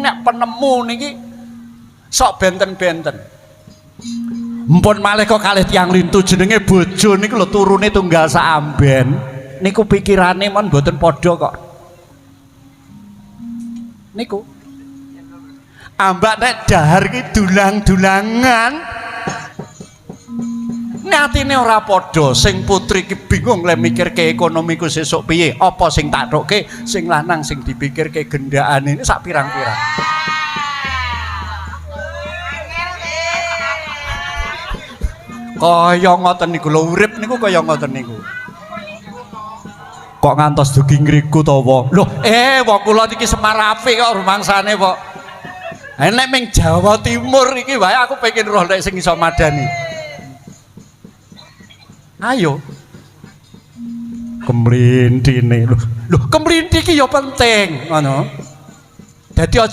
nek penemu niki sok benten-benten. Mpun malih kok kalih tiyang lintu jenenge bojo niku lho turune tunggal saamben. Niku pikirane mon mboten padha kok. Niku. Ambak nek dahar ki dulang-dulangan. Nek atine ora padha, sing putri ki bingung le mikirke ekonomiku sesuk piye, apa sing tak thokke, sing lanang sing dipikirke gendakane ini sak pirang-pirang. Kaya ngoten niku lho urip niku kaya ngoten niku. Kok ngantos dugi ngriku to wong? Lho, wong kula niki Semarapi kok rumangsane kok. Nek ming Jawa Timur iki wae aku pengen roh nek sing iso madani. Ayo. Kemlintine lho. Lho, kemlinti iki ya penting ngono. Dadi